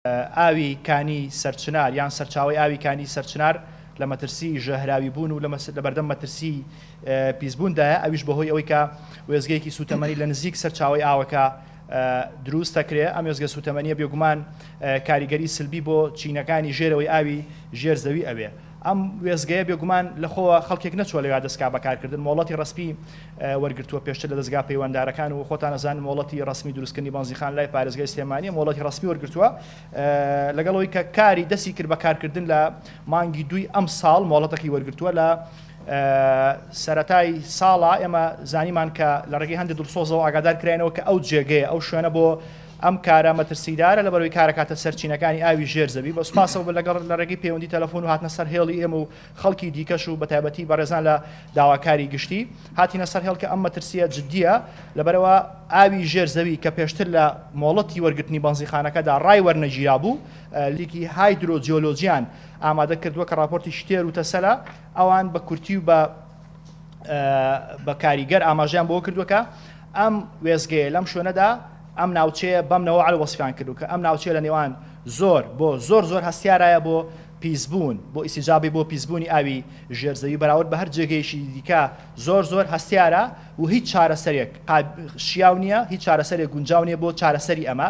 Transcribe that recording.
ئاوی کانی سەرچنار یان سەرچاوەی ئاوی کانی سەرچنار لە مەترسی ژەهراوی بوون و لە بەردەم مەترسی پیسبووندایە، ئەویش بەهۆی ئەوەی کە وێستگەیەکی سووتەمەنی لە نزیک سەرچاوەی ئاوەکە دروست دەکرێت. ئەم وێستگە سووتەمەنیە بێگومان کاریگەری سلبی بۆ چینەکانی ژێرەوەی ئاوی ژێر زەوی ئەوێ. ئەم وێستگەیە بێگومان لەخۆوە خەڵکێک نەچووە لەویا دەستکا بە کارکردن، مۆڵەتی ڕەسمی وەرگرتووە پێشتر لە دەزگا پەیوەندارەکان و خۆتان ئەزانن مۆڵەتی ڕەسمی دروستکردنی بەنزیخان لای پارێزگای سلێمانیە مۆڵەتی ڕەسمی وەرگرتووە لەگەڵ ئەوەی کە کاری دەستی کرد بە کارکردن لە مانگی دووی ئەم ساڵ مۆڵەتەکەی وەرگرتووە لە سەرەتای ساڵا ئێمە زانیمان کە لە ڕێگەی هەندێک دڵسۆزەوە ئاگادار کراینەوە کە ئەو جێگەیە ئەو شوێنە بۆ ئەم کارە مەترسیدارە لەبەرەوەی کارەکاتە سەرچینەکانی ئاوی ژێر زەوی بە سوپاسەوە لەگەڵ لە ڕێگەی پەیوەندی تەلەفۆن و هاتنە سەر هێڵی ئێمە و خەڵکی دیکەش و بەتایبەتی بەڕێزان لە داواکاری گشتی هاتینە سەر هێڵ کە ئەم مەترسییە جدییە لەبەرئەوە ئاوی ژێر زەوی کە پێشتر لە مۆڵەتی وەرگرتنی بەنزیخانەکەدا ڕای وەرنەگیرابوو لیکی هایدرۆجیۆلۆجیان ئامادە کردووە کە ڕاپۆرتێکی تێر و تەسەلە ئەوان بە کورتی و بە بە کاریگەر ئاماژەیان بەوە کردووە کە ئەم وێستگەیە لەم شوێنەدا ئەم ناوچەیە بەم نەوعە وەسفیان کردووە کە ئەم ناوچەیە لە نێوان زۆر بۆ زۆر زۆر هەستیارایە بۆ پیسبوون، بۆ ئیستیجابی بۆ پیسبوونی ئاوی ژێر زەوی بەراورد بە هەر جێگەیەکی دیکە زۆر زۆر هەستیارە و هیچ چارەسەرێک شیاو نییە، هیچ چارەسەرێک گونجاو نییە بۆ چارەسەری ئەمە.